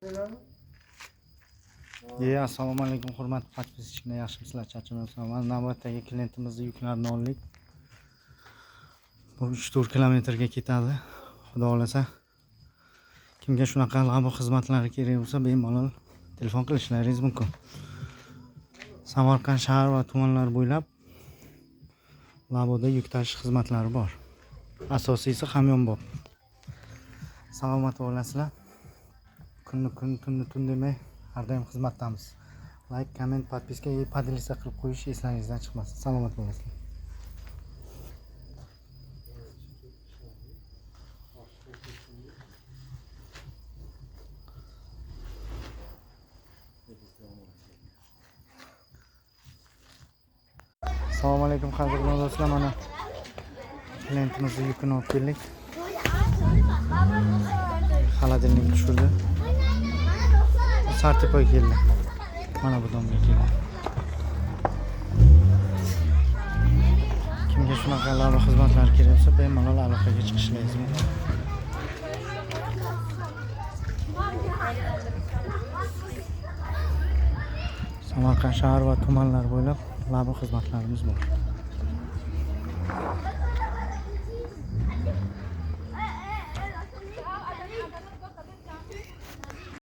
Assalomu alaykum hurmatli подписчик lar, yaxshimisizlar, charchamayapsizlar? Mana navbatdagi klientimizni yuklarini oldik. Bu 3-4 kilometrga ketadi. Xudo xolasa. Kimga shunaqa labo xizmatlari kerak bo'lsa, bemalol telefon qilishlaringiz mumkin. Samarqand shahar va tumanlar bo'ylab laboda yuk tashish xizmatlari bor. Asosiysi hamyonbop. Salomat bo'lasizlar. Kunni kun, tunni tun demay har doim xizmatdamiz. Like, komment, подписка и поделиться qilib qo'yish eslaringizdan chiqmasin. Salomat bo'lasizlar. Assalomu alaykum qadrli do'stlar, mana klientimizni yukini olib keldik. Холодильник tushirdi. Sartepaga keldi. Mana bu domga keldi. Kimga shunaqa labo xizmatlar kerak bo'lsa, bemalol aloqaga chiqishlaringiz mumkin. Samarqand shahar va tumanlar bo'ylab labo xizmatlarimiz bor.